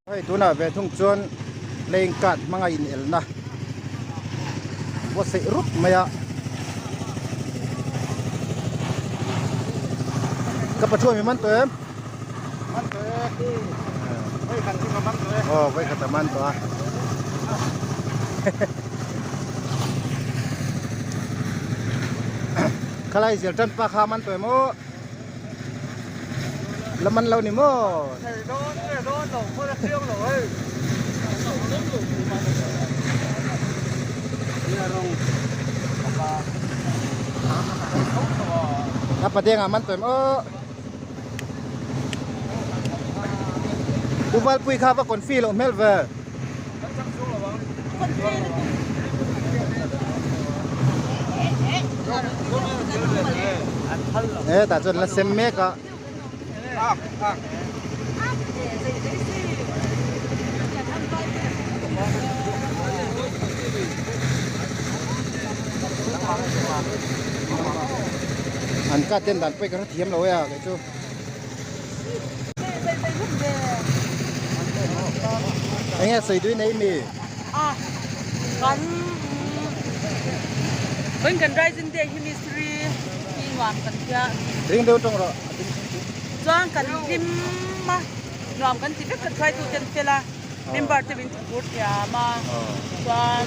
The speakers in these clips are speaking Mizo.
Hei tunah ve thung chuan playing card hmanga inelna buatsaih rup mai a. Ka pathu ami man tawh em? Man tawh e. Voi khat chu ka man tawh e. Aw voi khat a man tawh a. Khalai zel tan pa kha man tawh em aw. La man lo ni maw? Thei dawn nge dawn lo hmun a chiang lo hei. A padeng ah man tawh em aw. Pu Valpui kha va confi loh hmel ve. E tah chuan la sem mek a. An cut den dan pawh hi ka hrethiam lo e a kei chu. Enge sawi duin ei mi? A kan vawiin kan rising day hi mistri hi nuam kan tia. Ring deuh tawng rawh. Chuan kan hlim a nuam kan ti vek kan hruaitu ten fel a member te min ti phur thiam a chuan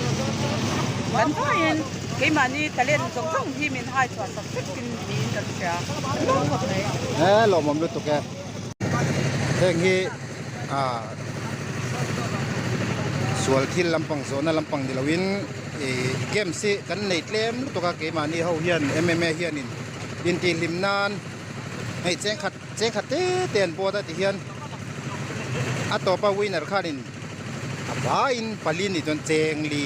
kan vawiin keimahni talent zawng zawng hi min hai chhuah sak vek in niin kan hria kan lawm khawp mai. He lawmawm lutuk e. Heng hi ah sual thil lampang zawhna lampang ni loin ih games hi kan nei tlem lutuk a keimahni ho hian M_M_A hianin intihhlim nan hei chengkhat chengkhat te te an board a tihian a tawpa winner khanin a vaiin pali nih chuan cheng li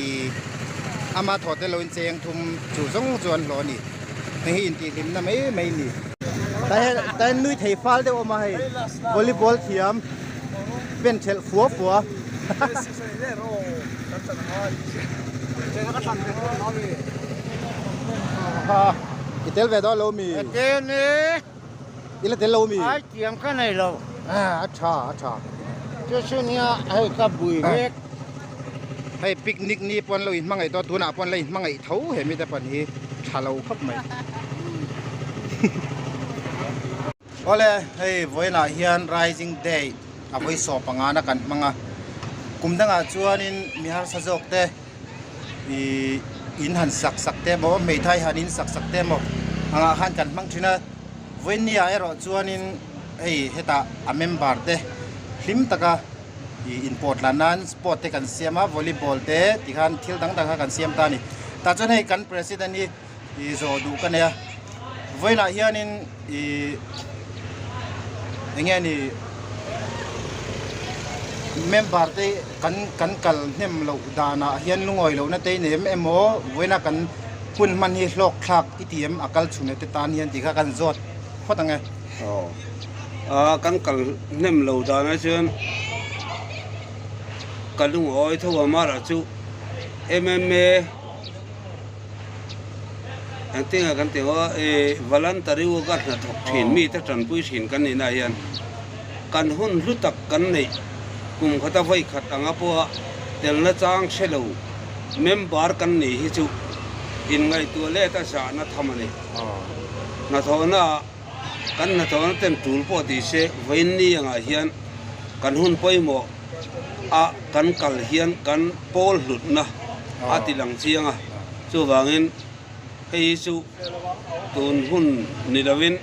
ama thawh tel loin cheng thum chu zawng chu an hlawh a ni hei hi intihhlimna mai mai a ni tah hian nui thei fal deuh a awm a hei volleyball thiam pen thelh fua fua. I tel ve dawn lo mi? I la tel lo mi? Ai tiang ka nei lo. A tha a tha. Chu chu nia hei ka bui vek. Hei picnic ni pawn lo in hmangaih tawh tunah pawn la in hmangaih tho he mite pawn hi tha lo khawp mai. Awle hei vawiinah hian Rising Day a vawi sawm panga na kan hmang a. Kum dangah chuanin mi harsa zawk te. Ih in han sak sak te emaw hmeithai han in sak sak te emaw angah khan kan hmang thin a vawinia erawh chuanin hei hetah a member te hlim taka ih inpawh tlan nan sport te kan siam a volleyball te tikhan thil dang dang kha kan siam ta a ni tah chuan hei kan president hi ih zawh duh ka nei a vawiinah hianin ih eng nge ni member te kan kan kal hnem loh danah hian lungawi lohna te in em emaw vawiina kan hun hman hi hlawk thlak i ti em a kal chhun te tan hian tih kha kan zawt phawt ang e. Aw a kan kal hnem lo danah chuan ka lungawi tho a mara chu M_M_A. Engtin nge kan tih ang aw ih voluntary work a hnathawk thin mite tanpui thin kan nih na hian kan hun hlu tak kan neih kum khata vawi khat anga pawha telna chang hre lo member kan nih hi chu inngaihtuah let a zahna tham a ni. Hnathawhna ah kan hnathawhna ten tul pawh tih se vawiin ni angah hian kan hun pawimawh a kan kal hian kan pawl hlutna a ti lang chiang a, chuvangin hei hi chu tun hun ni lovin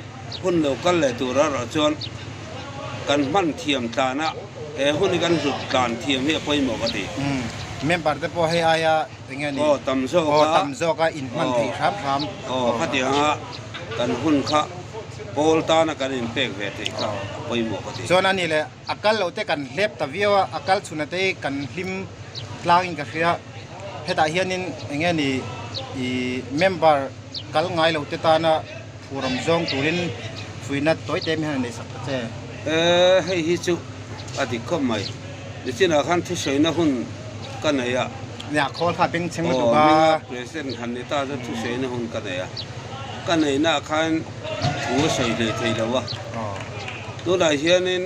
hun lo kal leh tur erawh chuan kan hman thiam tlan a, he hun hi kan hlut tlan thiam hi a pawimawh ka ti. Member te pawh hei aia eng nge ni? Aw tam zawk a. Aw tam zawk a inhman theih hram hram. Aw khatiang a kan hun kha pawl tana kan inpek ve theih kha a pawimawh ka ti. Chuan a ni leh. A kal loh te kan hlep ta viau a, a kal chhun ate hi kan hlim tlang in ka hria. Hetah hianin eng nge ni ih member kal ngai lo te tana phuram zawng turin fuihna tawi te mi hian a nei sak ta che. E, hei hi chu a dik khawp mai. Nichinah khan thusawina hun ka nei a. Nia, khawl kha bengchheng lutuk a. Aw, hminga President han ni ta chu thusawina hun ka nei a. Ka neihnaah khan thu a sawi hlei thei lo a. Tunah hianin.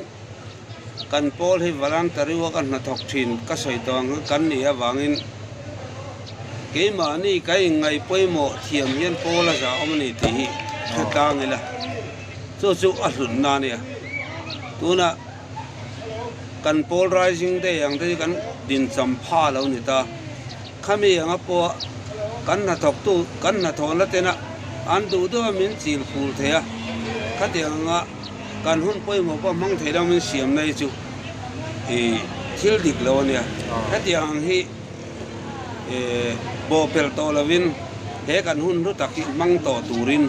Kan pawl hi voluntary work a hnathawk thin ka sawi tawh ang kan nih avangin keimahni ka inngaih pawimawh thiam hian pawl a zah awm a ni tih hi hre tlang ila chu chu a hlutna a nia. Tunah kan pawl Rising Day ang te hi kan dincham pha lo ni ta. Khami anga pawha kan hnathawktu kan hnathawhna tena an duh deuh a min chil phul thei a, khatiang anga kan hun pawimawh pawh hmang thei lo min siamna hi chu ih thil dik lo a nia. Hetiang ang hi ih bawhpelh tawh lovin he kan hun hlu tak hi hmang tawh turin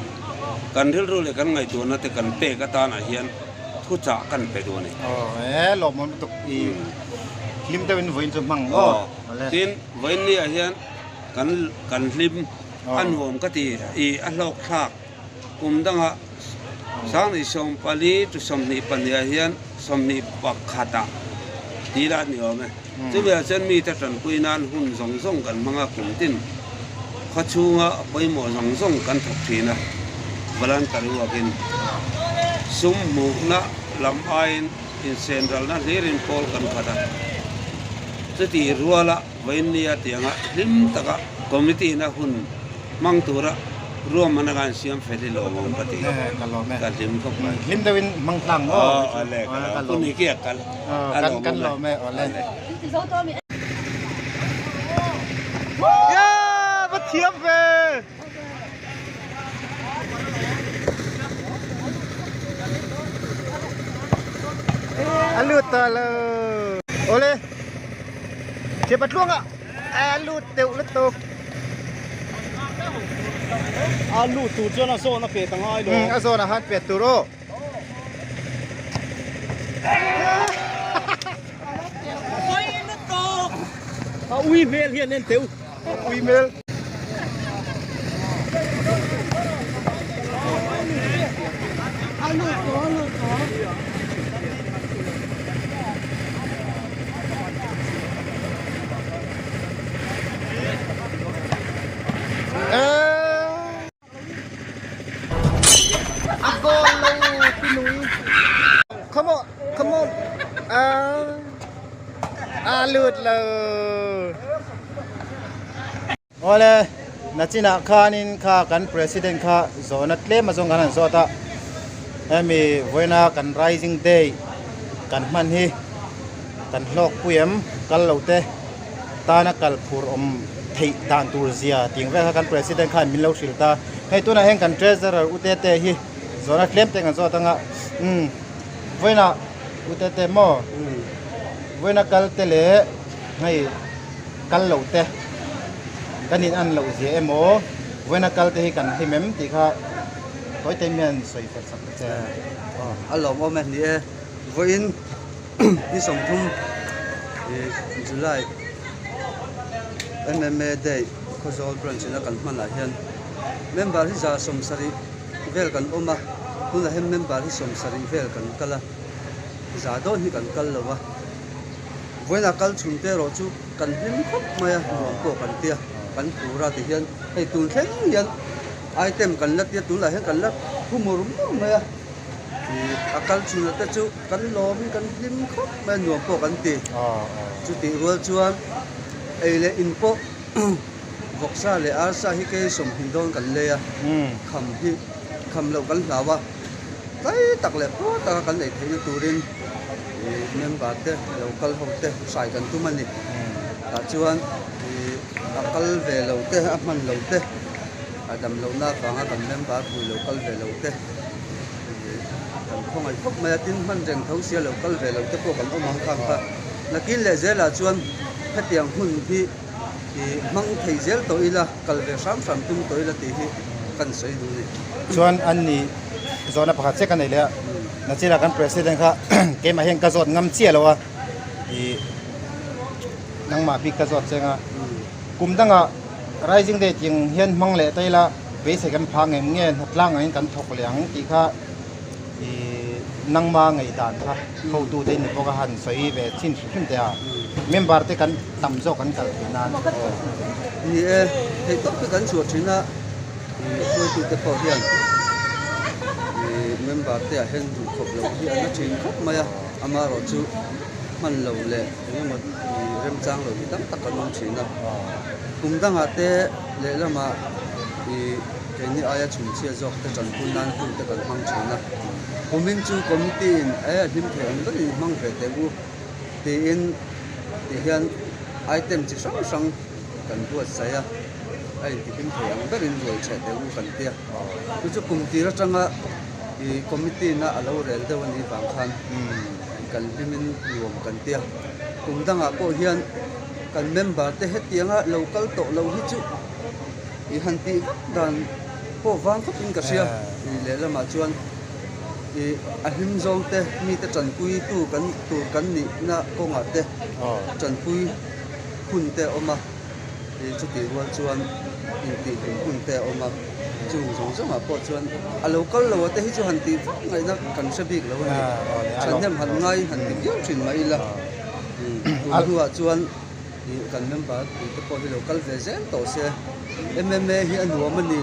kan rilru leh kan ngaihtuahna te kan pek atanah hian thuchah kan pe duh a ni. Aw he lawmawm lutuk ih hlim deuhin vawiin chu hmang aw. Tin, vawiinniah hian kan kan hlim a nuam ka ti ih a hlawk thlak kum dangah 2014 to 22 ah hian 21 ah tih lah a ni awm e. Chumi ah chuan mite tanpui nan hun zawng zawng kan hmang a, kum tin khaw chhunga pawimawh zawng zawng kan thawk thin a, voluntary work in sum hmuhna lam aiin insenralna hlirin pawl kan khat a. Chutih ruala vawiinnia tianga hlim taka committee na hun hmang tura ruahmanna khan siam fel hi lawmawm ka ti. Ka hlim khawp mai. Hlim deuhin hmang tlang maw? Aw ale ka lawm. Pu Niki a kal. A lawmawm e. Kan lawm e awle. Va thiam ve! A lut ta lo. Awle. Thiam a tluang a. A lut deuh lutuk. A lut tur chuan a zawn a pet a ngai lo. A zawn a han pet tur aw. A ui hmel hian en teu. Ui hmel. A goal lo pinui. Come on, come on. A lut lo. Awle, nachinah khanin kha kan president kha zawhna tlem azawng kan han zawt a. Hemi vawiina kan rising day kan hman hi kan hlawkpui em kal lo te. tana kal phur awm theih dan tur zia tih vel kha kan president khan min lo hrilh ta. Hei tunah hian kan treasurer U Tete hi zawhna tlem te kan zawt anga umm vawiinah U Tete maw vawiina kal te leh hei kal loh te kan in an loh zia emaw vawiina kal te hi kan hlim em tih kha tawi te hian sawi fel sak ta che. A lawmawm e ni e vawiin. Ni 30 July MMA Day Khawzawl branch ina kan hmanah hian member hi 70 vel kan awm a, tunah hian member hi 70 vel kan kal a, za dawn hi kan kal lo a, vawiinah kal chhun te erawh chu kan hlim khawp mai a, nuam pawh kan tia, kan phur a tihian hei tun thleng hian item kan la tia tunah hian kan la phu mur mur mai a. A kal chhunah te chu kan lawmin kan hlim khawp mai a, nuam pawh kan ti. Chutih rual chuan ei leh in pawh vawksa leh arsa hi kei 20 dawn kan lei a, kham hi kham loh kan hlau a, tlai tak leh pawh taka kan ei theihna turin member te lo kal ho te hrai kan tum a ni. Tah chuan a kal ve lo te, a hman lo te, a dam lohna avanga kan member pui lo kal ve lo te, Kan khawngaih khawp mai a, tin hman reng tho sia lo kal ve lo te pawh kan awm ang khang kha. Nakin leh zelah chuan hetiang hun hi hmang thei zel tawh ila, kal ve hram hram tum tawh ila tih hi kan sawi duh a ni. Chuan an ni zawhna pakhat chiah ka nei leh a, nachina kan president kha keimah hian ka zawt ngam chiah lo a, ih nangmah bik ka zawt cheng a, kum dangah Rising Day tih ang hian hmang leh ta ila, Beisei kan phah ngem nge hnatlang angin kan thawk leh ang tih kha ih nangma ngaihdan kha hotu te ni bawk a han sawi ve chin hrim hrim teh a, member te kan tam zawk kan kal theih nan aw. Ni e, theih tawp hi kan chhuah thin a, ih hruaitu te pawh hian ih member te ah hian duhkhawp loh hi an la thin khawp mai a. Amaherawhchu hman lo leh eng emaw ih remchang lo hi tam tak kan awm thin a. Kum dangah te lehlamah ih keini aia chhunchhia zawk te tanpui nan hun te kan hmang thin a. Kumin chu committee in e a hlim thei ang berin hmang ve teh u tiin ti hian item chi hrang hrang kan buatsaih a, a intihlim thei ang berin ruai chheh teh u kan tia. Chu chu kum tir atanga ih committee na a lo rel deuh a nih vang khan kan hlimin nuam kan tia. Kum dangah pawh hian kan member te hetianga lo kal tawh lo hi chu ih han tih vak dan pawh vang khawpin ka hria. Ih lehlamah chuan ih a hlim zawng te mite tanpui tu kan tur kan nihna kawngah te tanpui hun te a awm a. Ih chutih rual chuan intihhlum hun te a awm a, chung zawng zawngah pawh chuan a lo kal lo a te hi chu han tih vak ngaihna kan hre bik lo a ni. Thahnem han ngaiin han ti viau thin mai ila, tun hnuah chuan ih kan member pui te pawh hi lo kal ve zel tawh se, MMA hi a nuam a ni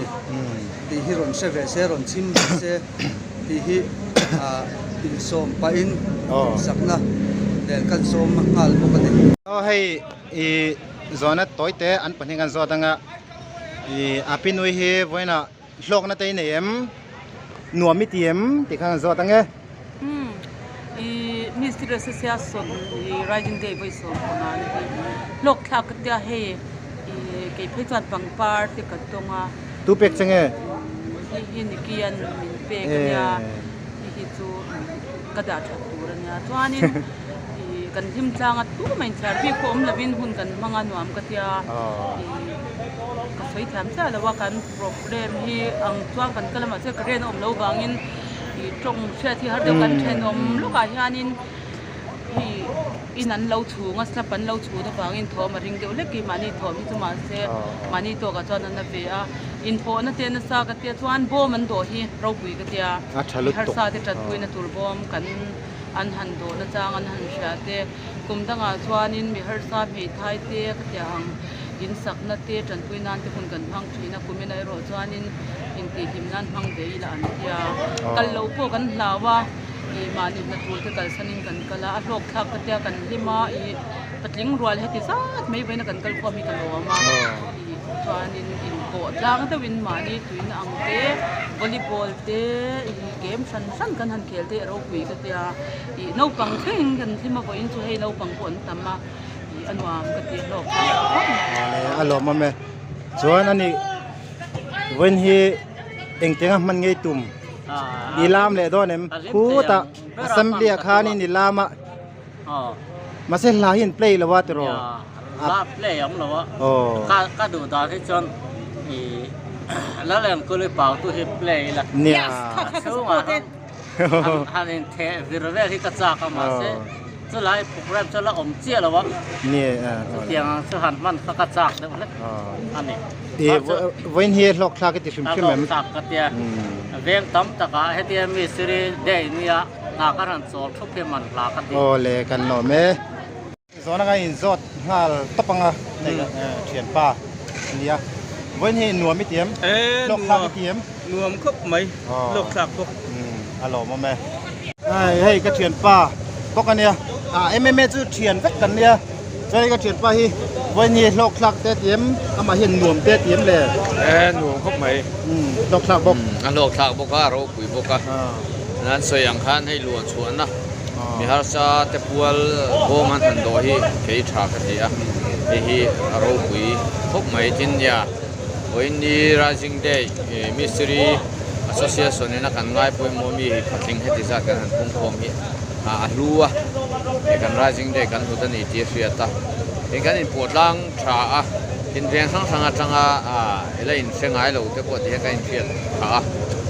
tih hi rawn hre ve se, rawn chhim ve se tih hi ah insawm pahin sakna nen kan sawm nghal bawk a ni. Aw hei. I zawhna tawi te an pahnih kan zawt anga i a pinui hi vawiinah hlawkna te i nei em nuam i ti em tih kha kan zawt ange. Umm i Mystery Association i Rising Day vawi 15 ni hi hlawk thlak ka tia hei i kei phei chuan pangpar te ka tawng a. Tu pek che nge? Hei hi Nicky-a'n min pek ania hei hi chu ka dah that tur ania chuanin. Ih kan hlim tlang a tu mai inthiar bik pawh awm lovin hun kan hmang a nuam ka tia ih ka sawi thiam chiah lo a kan problem hi ang chuan kan kal a mahse ka rian a awm loh vangin ih tawng hriat hi har deuh kan thenawm lawkah hianin hei in an lo chhung a slap an lo chhun avangin thawm a ring deuh hlek hi mahni thawm hi chu mahse mahni tawkah chuan an la ve a inpawhna te nasa ka tia chuan bawm an dawh hi ropui ka tia mi harsa te tanpuina tur bawm kan. An han dawh na chang an han hria te, kum dangah chuanin mi harsa hmeithai te ka tia ang in sakna te tanpui nan te hun kan hmang thin a, kumin erawh chuanin intihhlim nan hmang ve ila an tia. Kal loh pawh kan hlau a, ih mahni hna tur te kalsanin kan kal a, a hlawk thlak ka tia kan hlim a, ih patling rual heti zat mai vawiin a kan kal khawm hi ka lawm a, ih chuanin inpawh tlang deuhin mahni tuina ang te volleyball te ih. Game hran hran kan han khel te a ropui ka tia ih naupang thleng kan hlim a vawiin chu hei naupang pawh an tam a ih a nuam ka ti a hlawk thlak khawp mai. Awle a lawmawm e chuan ani vawiin hi engtianga hman ngei tum i lam leh dawn em khutah assembly ah khanin i lam a mahse hla hi an play lo a tiraw hla play awm lo a ka duh dan hi chuan ih Lalengkuli pau tu hi play ila nia chhungah han han in theh vir vel hi ka chak a mahse chulai program chu la awm chiah lo a nia chutiang ang chu han hman kha ka chak deuh hlek a ni ih vawiin hi hlawk thlak i ti hrim hrim em hlawk thlak ka tia veng tam takah hetia mistiri day nia Hna ka rawn chawl thup hi man hla ka ti. Aw le kan lawm e. Zawhna ka inzawt nghal tawp anga hei thianpa a nia. Vawiin hi nuam i ti em? Hlawk thlak i ti em? Nuam khawp mai, hlawk thlak bawk. A lawmawm e. Hei ka thianpa bawk a nia. MMA chu thian vek kan nia. Chuan hei ka thianpa hi vawiin hi hlawk thlak te a ti em? Amah hian nuam te a ti em le? E nuam khawp mai. Hlawk thlak bawk. A hlawk thlak bawk a, a ropui bawk a. An sawi ang khan hei luan chhuahna mi harsa te pual bawm an han dawh hi kei tha ka ti a. Hei hi a ropui khawp mai tin nia. Vawiin ni Rising Day Mistiri Association in a kan ngai pawimawh mi hi patling heti zat kan han pungkhawm hi a hlu a. Hei kan Rising Day kan hlut a ni tih a hriat a. Tin kan inpawh tlang tha a, tin veng hrang hrang atanga i la inhre ngai lo te pawh tihian kan inhriat phah a.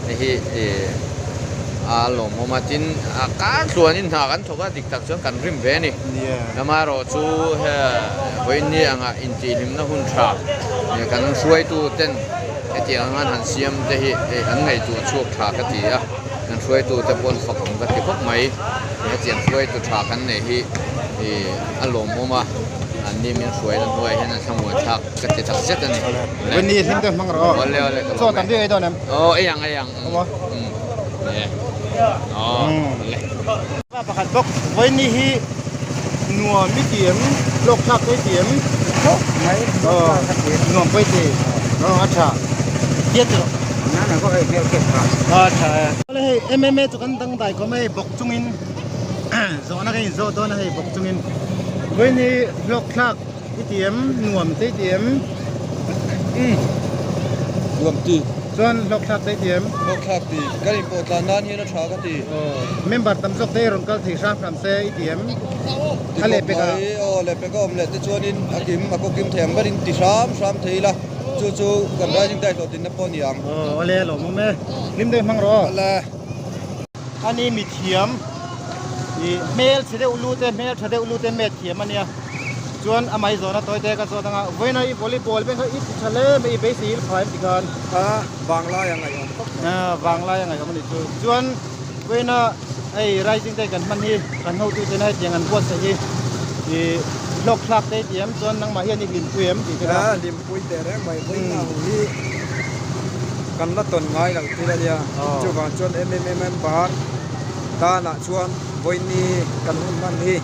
Hei hi ih a lawmawm a, tin kar tluanin hna kan thawk a, dik tak chuan kan rim ve a ni. Amaherawhchu he vawiin ni anga intihhlimna hun tha kan hruaitu ten hetiang anga an han siam te hi an ngaihtuah chhuak tha ka ti a, kan hruaitu te pawh an fak awm ka ti khawp mai. Hetiang hruaitu tha kan neih hi ih a lawmawm a, an ni min hruaina hnuaiah hian an thlamuan thlak ka ti tak zet a ni. Winnie hlim deuh hmang rawh aw. Awle awle ka Chaw tam viau ei dawn em? Aw ei ang ei ang. Awm aw. Aw awle. Pakhat bawk vawiini hi nuam i ti em hlawk thlak te i ti em Khawp mai hlawk thlak ka ti nuam pawh i ti aw a tha hiat rawh nana pawh hei hmel kep kha a tha e awle hei MMA chu kan dangdai khawm hei bawk chungin zawhna ka inzawh dawn a hei bawk chungin vawiini hlawk thlak I ti em? Nuam te i ti em? Umm. Nuam ti. Chuan hlawkthlak te i ti em? Hlawkthlak ti. Kan inpawh tlan nan hian a tha ka ti. Aw. Member tam zawk te i rawn kal thei hram hram se i ti em? Ti khawp mai. Aw, lehpek a awm leh te chuanin a kim, a kawkim thei ang berin ti hram hram thei ila. Chu chu kan Rising Tide hlawhtlinna pawh a ni ang. Aw, awle a lawmawm e. Hlim deuh hmang rawh. Awle. Ani mithiam ih hmel chhe deuh lut e hmel tha deuh lut e met thiam a nia chuan a mai zawhna tawi te ka zawt anga vawiina i volleyball vel kha i ti tha hle mai i beisei il phai em ti khan a vanglai a ngaihawm khawp mai a vanglai a ngaihawm a nih chu chuan vawiina hei rising day kan hman hi kan hotu tena hetiang an buatsaih hi ih hlawk thlak te i ti em chuan nangmah hian i hlimpui em tih te kha a hlimpui teh reng mai vawiina ang hi kan la tawn ngai lo thil a nia chuvang chuan mma member tanah chuan vawiini kan hun hman hi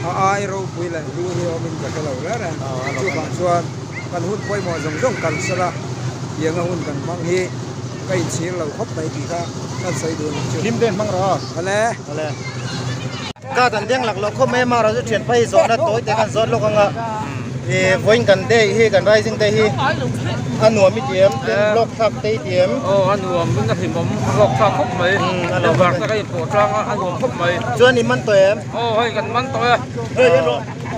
a ai ropui leh hlu hi awmin ka hre lo reng reng chuvang chuan kan hun pawimawh zawng zawng kal sela tianga hun kan hmang hi ka inchhir lo khawp mai tih kha kan sawi dun ang chu. Hlim deuh hmang rawh aw. Awle. Awle. Ka kan deng lak loh khawp mai a mara chu thian phei zawhna tawi te kan zawt lawk anga ih vawiin kan day hi kan rising day hi a nuam i ti em tin hlawk thlak te i ti em aw a nuam in a hlimawm hlawk thlak khawp mai member te kan inpawh tlang a a nuam khawp mai chuan i man tawh em aw hei kan man tawh e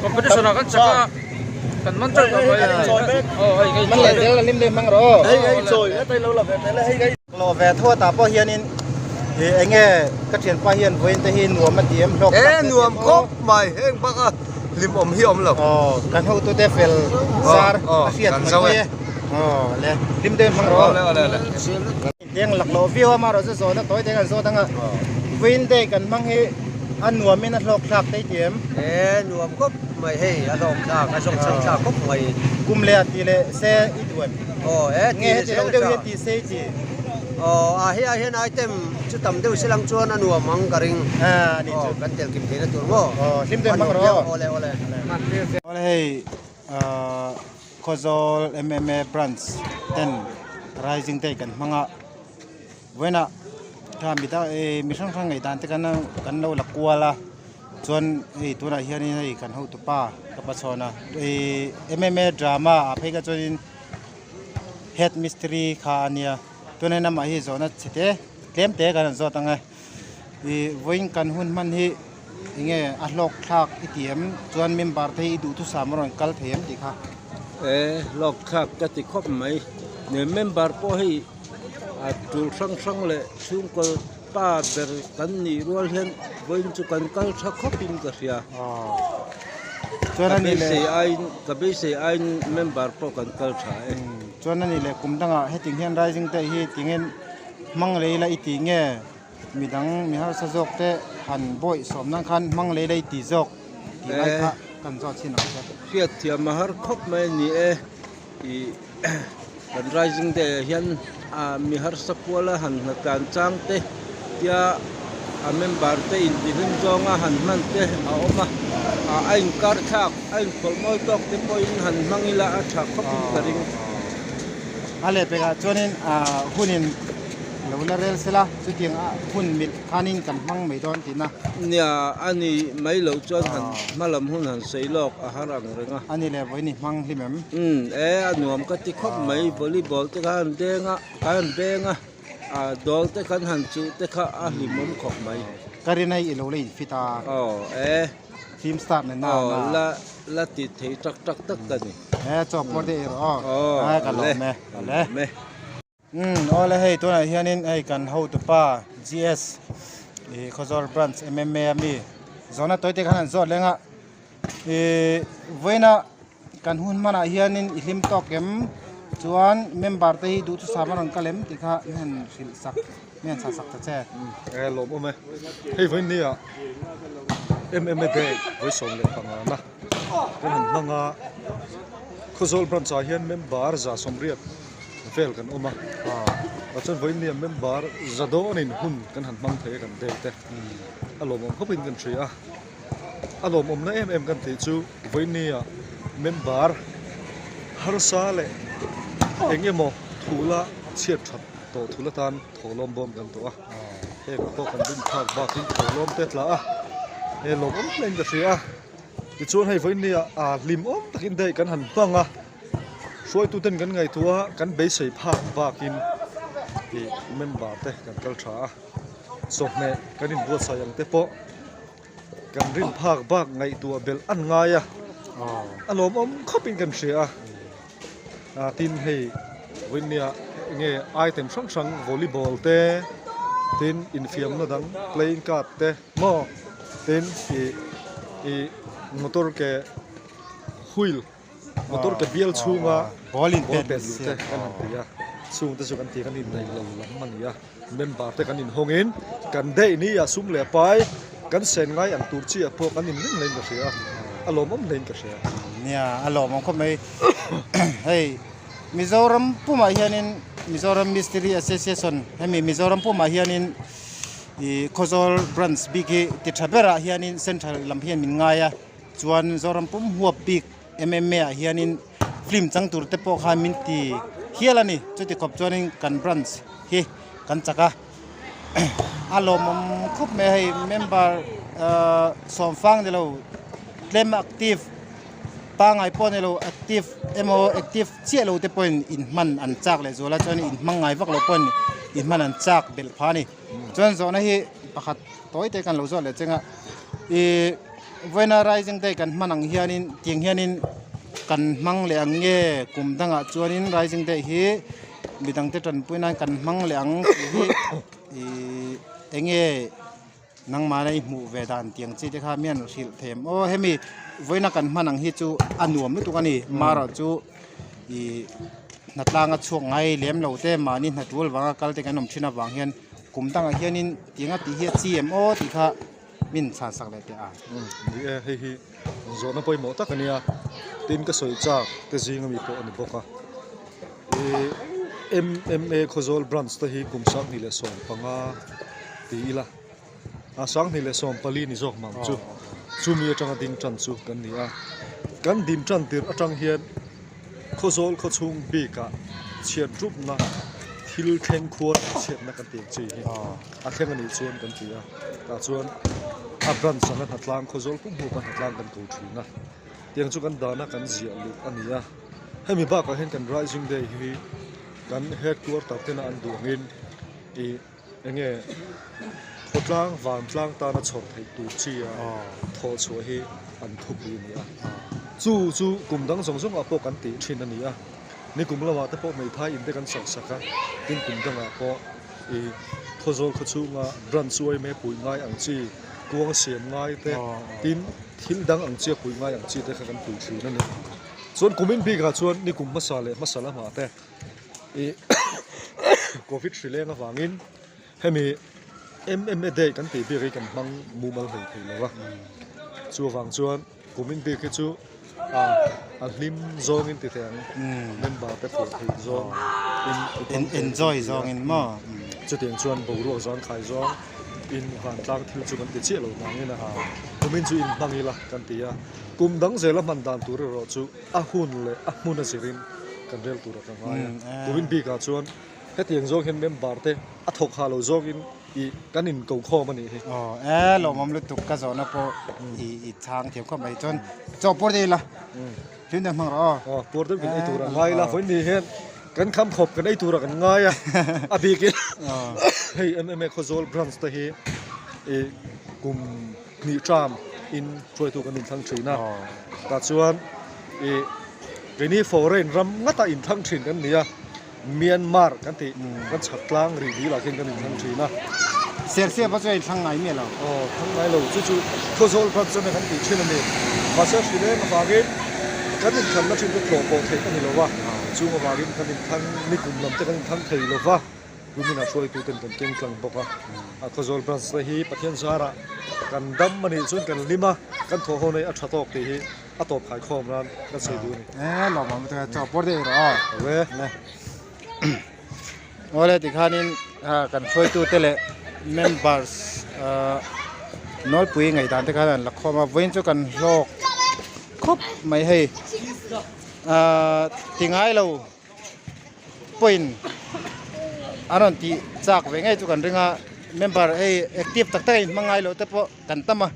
competition ah kan chak a kan man teuh tawh mai aw hei man leh zel a hlim leh hmang rawh aw hei hei chawi hei hei Hlawh ve tho atah pawh hianin ih eng nge ka thianpa hian vawiin te hi nuam a ti em hlawk tak E nuam khawp mai heng bak a hlim awm hi awm lo. Aw kan hotute fel zar a hriat mai mai e. Aw le hlim deuh hmang rawh. Awle awle awle. Deng lak loh viau a marawh chu zawhna tawi te kan zawt anga vawiin day kan hmang hi a nuamin a hlawk thlak te i ti em? E nuam khawp mai hei a hlawk thlak a zawng chhan thlak khawp mai. Kum leh a ti leh se i duh em? Aw e Nge heti lo deuh hian ti se i ti? Aw a hei hian item chu tam deuh se lang chuan a nuam ang ka ring. A ni chu. Aw kan tel kim theihna tur maw? Aw hlim deuh hmang rawh. Awle awle. Awle hei Khawzawl MMA branch ten Rising Day kan hmang a vawiinah tha mi dang mi hrang hrang ngaihdan te kan kan lo la kual a chuan hei tunah hianin hei kan hotupa ka pachhawn a ih MMA drama ah phei kha chuanin head mistiri kha a nia tunah hian amah hi zawhna chhe te tlem te kan han zawt ang e ih vawiin kan hun hman hi eng nge a hlawk thlak i ti em chuan member te hi i duhthusam a rawn kal thei em tih kha. E hlawk thlak ka ti khawp mai member pawh hei a tul hrang hrang leh chhungkaw pa ber kan nih rual hian vawiin chu kan kal tha khawp in ka hria chuan ka a ni leh beisei aiin ka beisei aiin member pawh kan kal tha e chuan a ni leh kum dangah heti hian rising day hi tingin hmang lei la i tih nge midang mi harsa zawk te han bawih sawm nan khan hmang lei la i tih zawk tih lai kha kan zawt chhin ang che hriatthiam a har khawp mai a ni e ih Kan Rising Day ah hian ah mi harsa kuala han hnatlan chang te tia a member te intihlim zawnga han hman te a awm a ah a inkar thlak a inkhawlh mawi tawk te pawhin han hmang ila a tha khawp in ka ring. A lehpekah chuanin ah hunin lo la rel sela chutiang a hun milh khanin kan hmang mai dawn tihna. Nia a ni mai loh chuan han hma lam hun han sawi lawk a har ang reng a. A ni leh vawiin i hmang hlim em? Umm e a nuam ka ti khawp mai volleyball te kha han deng a ka han beng a ah dawl te khan han chuh te kha a hlimawm khawp mai. Ka rin hei i lo la in fit a. Aw e. Team start na na. Aw la la ti thei tak tak tak ka ni. E chaw pawr te ei rawh aw. Aw ka lawm e. Ka lawm e. Umm awle hei tunah hianin hei kan hotupa GS ih Khawzawl branch MMA a mi zawhna tawi te khan an zawt leng a ih vawiina kan hun hmanah hianin i hlim tawk em chuan member te hi duhthusam a rawn kal em tih kha min han hrilh sak min han chah sak ta che. E lawmawm e hei vawiin ni ah MMA day vawi 15 na kan han hmang a Khawzawl branch ah hian member 180 vel kan awm a. Ah chuan vawiin nia member za dawnin hun kan han hmang thei a kan day te a lawmawm khawpin kan hria a, a lawmawmna em em kan tih chu vawiin nia member harsa leh eng emaw thula chhiat that tawh thul atan thawhlawm bawm kan tawh a, heng pawh kan rin phak bakin thawhlawm te a tla a, he lawmawm hlein ka hria a. Tichuan hei vawiin nia ah hlim awm takin daih kan han hmang a, hruaituten kan ngaihtuah a, kan beisei phak bakin ih member te kan kal tha a, chawhmeh kan inbuatsaih ang te pawh kan rin phak bak ngaihtuah belh an ngai a, a lawmawm khawpin kan hria a, ah tin hei vawiin nia enge item hrang hrang volleyball te tin infiamna dang playing card te. Maw tin ih ih motor ke wheel motor ke bial chhunga ball in ball pet luh te kan han ti a chung te chu kan ti kan inneih lo lam a ni a member te kan inhawng in kan daih ni a sum leh pai kan sen ngai ang tur chi ah pawh kan in reng hlein ka hria a a lawmawm hlein ka hria. Nia a lawmawm khawp mai hei Mizoram pumah hianin Mizoram Mistiri Association hemi Mizoram pumah hianin. Ih Khawzawl branch bik hi ti tha berah hianin central lam hian min ngai a chuan Zoram pum huap bik M_M_A ah hianin film chang tur te pawh khan min ti hial a ni chuti khawp chuanin kan branch hi kan chak a a lawmawm khawp mai a hei member ahh sawmfang ni lo tlem active pangai pawh ni lo active emaw active chiah lo te pawhin inhman an chak leh zual a chuan inhmang ngai vak lo pawhin inhman an chak belh phah a ni chuan zawhna hi pakhat tawi te kan lo zawt leh cheng a ihh vawiina rising day kan hman ang hianin tiang hianin kan hmang leh ang nge kum dangah chuanin rising day hi midang te tanpui nan kan hmang leh ang tih hi ihh eng nge. Nangmahna i hmuh ve dan tiang chi te kha mian hrilh them aw hemi vawiina kan hman ang hi chu a nuam lutuk a ni marawh chu ih hnatlanga chhuak ngai lem lo te mahni hna tul vanga kal te kan awm thin avang hian kum dangah hianin tianga tih hi a chi em aw tih kha min chhan sak leh teh a. Ni e hei hi zawhna pawimawh tak a nia tin ka sawi chak te zing ami pawh a ni bawk a ih M_M_A Khawzawl branch te hi kum 2015 ti ila a 2014 ni zawk mang chu chumi atanga ding tan chu kan ni a kan din tan tirh atang hian Khawzawl khawchhung bikah chhiat rupna thil thleng khuan chhiatna kan tih ang chi hi a thleng anih chuan kan ti a tah chuan a branch anga hnatlang Khawzawl pum huapa hnatlang kan ko thin a tiang chu kan dana kan ziah luh a ni a hemi bakah hian kan rising day hi kan headquarter tena an duh angin ih Enge khawtlang vantlang tana chhawr theih tur chi a thawh chhuah hi an thupui a ni a. Chu chu kum dang zawng zawngah pawh kan tih thin a ni a. Nikum lamah te pawh hmeithai in te kan sak sak a, tin kum dangah pawh ih Khawzawl khaw chhunga branch uaime puih ngai ang chi, kuang siam ngai te, tin thil dang ang chi a puih ngai ang chi te kha kan pui thin a ni. Chuan kumin bikah chuan nikum hmasa leh hmasa lamah te. Ih covid hri leng avangin hemi M_M_A day kan tih bik hi kan hmang mumal hlei thei lo a chuvang chuan kumin bik hi chu ah a hlim zawngin ti thei ang member te pawh theih zawng in enjoy zawngin maw chutiang chuan boruak zangkhai zawng in vantlang thil chu kan ti chiah lo vangin a kumin chu inhmang ila kan ti a kum dang zela hman dan tur erawh chu. A hun leh a hmun a zirin kan rel tur a ka ngai a. Kumin bikah chuan hetiang zawng hian member te a thawk ha lo zawngin ih kan in ko khawm a nih hi. Aw e lawmawm lutuk ka zawhna pawh ih i chhang thiam khawp mai chuan chaw puar deuh ila hlim deuh hmang rawh aw. Aw puar deuh kan ei tur a ngai ila vawiin ni hian kan kham khawp kan ei tur a kan ngai a a bikin hei M_M_A Khawzawl branch te hi ih kum hnih term in hruaitu kan inthlang thin a tah chuan ih keini foreign ram ngata inthlang thin kan ni a Myanmar kan tih kan chhak tlang rih dil ah khian kan inthlang thin a. Serchhip pawh chuan inthlang ngai miah lo. Aw thlang ngai lo chu chu Khawzawl branch chuan kan tih thin a ni mahse hri leng avangin kan inthlanna thin chu tlawh pawh theih a ni lo va chung avangin kan inthlang nikum lam te kan inthlang thei lo va. Kumin a hruaituten kan keng tlang bawk a, a Khawzawl branch te hi Pathian zarah kan dam a nih chuan kan hlim a, kan thawh ho nei a tha tawk tih hi a tawp khai khawm nan ka sawi duh a ni. E lawm awm lutuk e, chaw pawr deuh rawh aw. Aw e. Le. Awle tikhanin kan hruaitute leh members ahh nawlpui ngaihdan te khan an la khawm a vawiin chu kan hlawk khawp mai hei ahh ti ngai lo point an rawn tih chak ve ngei chu kan ring a member hei active tak tak a inhmang ngai loh te pawh kan tam a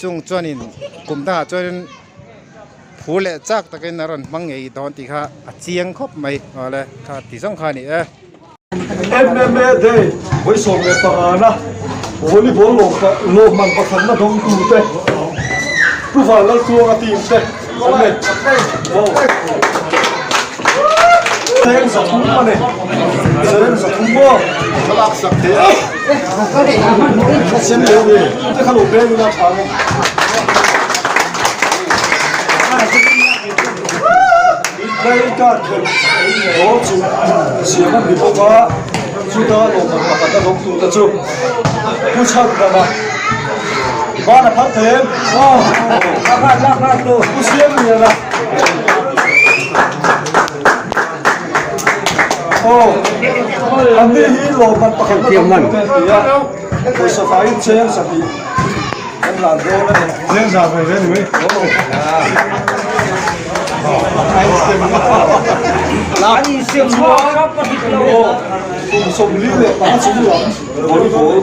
chung chuanin kum dangah chuanin phur leh chak takin a rawn hmang ngei dawn tih kha a chiang khawp mai awle kha ti zawng kha a ni e. MMA Day vawi 15 na volleyball lawmman pakhatna dawngtute Pu Vanlaltluanga team te an ni. Cheng 300 a ni. Cheng 300 maw? Te kha lo beng ila tha ang e. Playing card khelh haw chu siam a ni bawk a, chuta lawmman pakhat a dawng tur te chu Pu Chhandama ban a phar thei em? Pu Siamliana Aw anni hi lawmman pakhat a dawng tur te an ti a, pawisa faiin cheng 200 kan lan dawn a ni. Cheng za ve ve ni mai. Kum 45 chung lam volleyball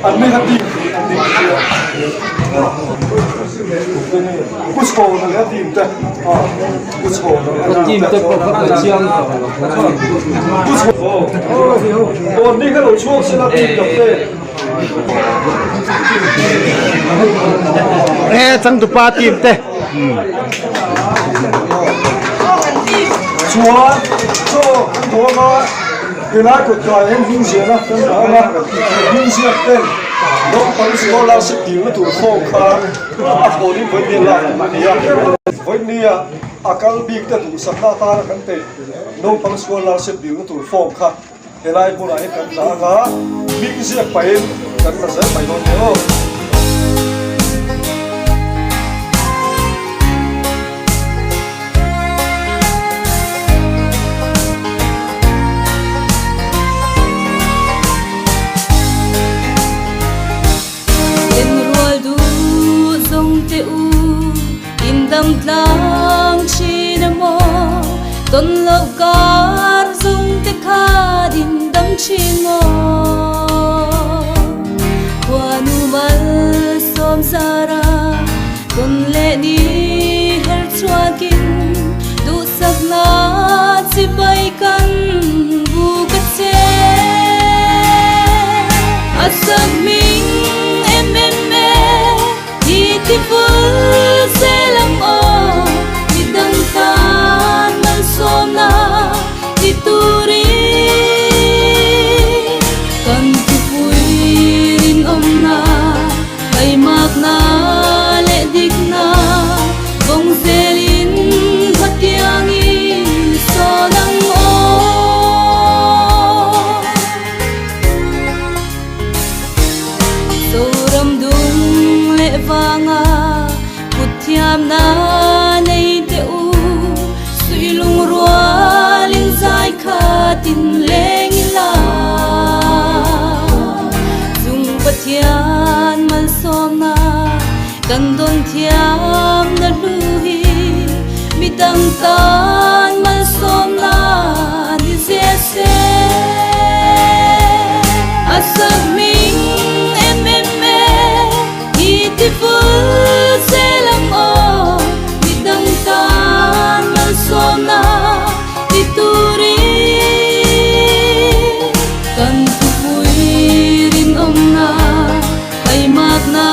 an mega team an ni Pu Chhawna leh a team te Pu Chhawna leh a team te Pu Chhawna ni kha lo chhuak sela team captain E changtupa team te. Chuan chaw kan thawm a, helai kawt kai hian hming ziahna kan dah ang a, hming ziak ten naupang scholarship dilna tur form kha a thlawnin vawiin lak tur a ni a. Vawiin a kal bik te duhsakna atana kan peih naupang scholarship dilna tur form kha Helai hmunah hi kan tla ang a, hming ziak pahin kan la zel mai dawn nia aw. Lenrual duh zawng teh u, in dam tlang thin a maw? Tawn loh kar zawng te kha din dam thin maw? Khuanu malsawm zara tawn leh ni her chhuakin duhsakna chibai kan buk a che. A sakhming em em e hi ti vul zel ang aw mi dang tan malsawmna ti turin kan thupui rinawmna Taimakna leh dikna kawng zelin hmatiangin sawn ang aw. Zoram dung leh vanga kut thiamna nei teh u, suihlung rualin zai khatin leng ila. Chung Pathian malsawmna kan dawn thiam na hlu hi mi dang tan malsawmna ni zel se. A sakhming em em e hi ti vul zel ang aw mi dang tan malsawmna ti turin kan thupui rinawmna taimakna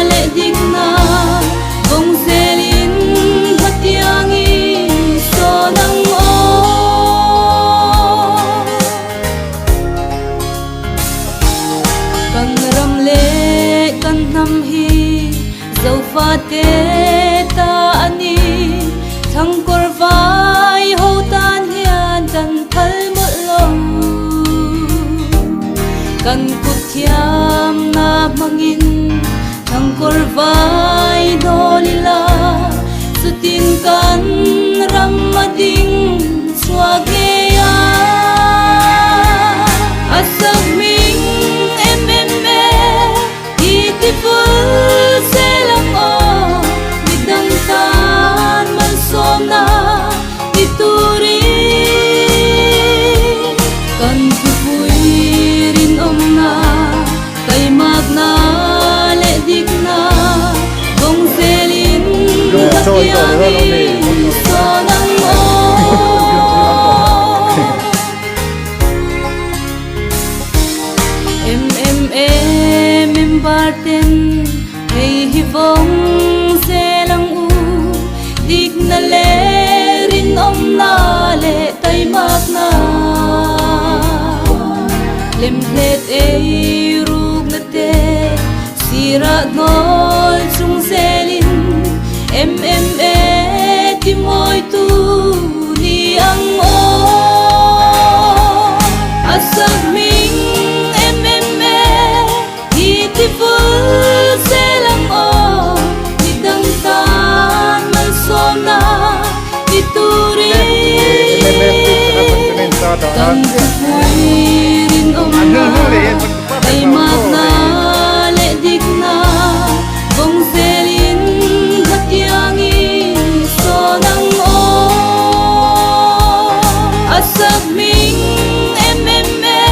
leh dikna kawng zelin hmatiangin sawn ang aw. Kan ram leh kan hnam hi Zofate ta a ni, Thangkawr vai ho tan hian kan phal mawlh lo. Kan kut thiamna hmangin Thangkawr vai dawl ila, chutin kan ram a ding chhuak ngei ang. Hmatiangin sawn ang aw. MMA member ten hei hi vawng zel ang u, dikna leh rinawmna leh taimakna. Lemhlet ei rukna te sirah hnawl chung zelin MMA ti mawitu ni ang aw. A sakhming MMA hi ti vul zel ang aw, mi dang tan malsawmna ni turin kan thupui rinawmna taimakna leh dikna vawng zelin hmatiangin sawn ang aw. A sakhming MMA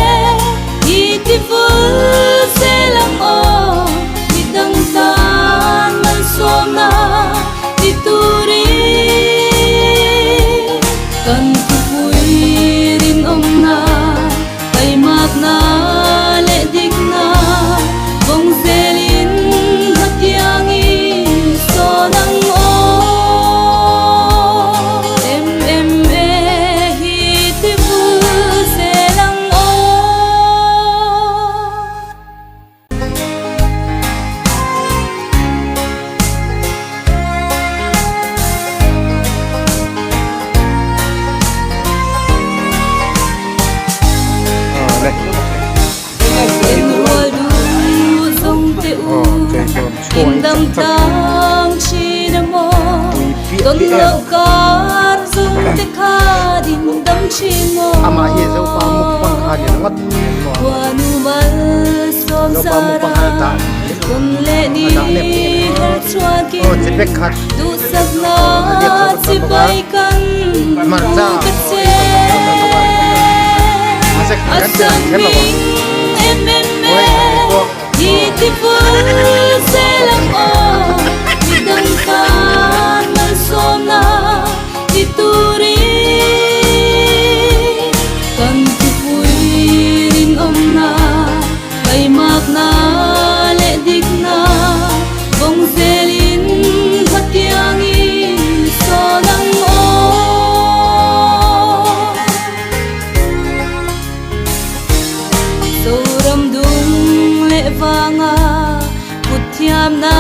hi ti vul zel ang aw, mi dang tan malsawmna ni turin kan thupui rinawmna taimakna leh dikna vawng zelin hmatiangin sawn ang aw. MMA hi ti vul zel ang aw. Amah hi Zopa mukbang kha ni ringawt Zopa mukbang kha dah a dah lep thei a aw chi bek khat a liak khat a tam bawk a hmarcha a tam bawk a mahse kan ti ang kher lo ang awi pawh Taimakna leh dikna vawng zelin hmatiangin sawn ang aw. Zoram dung leh vanga kut thiamna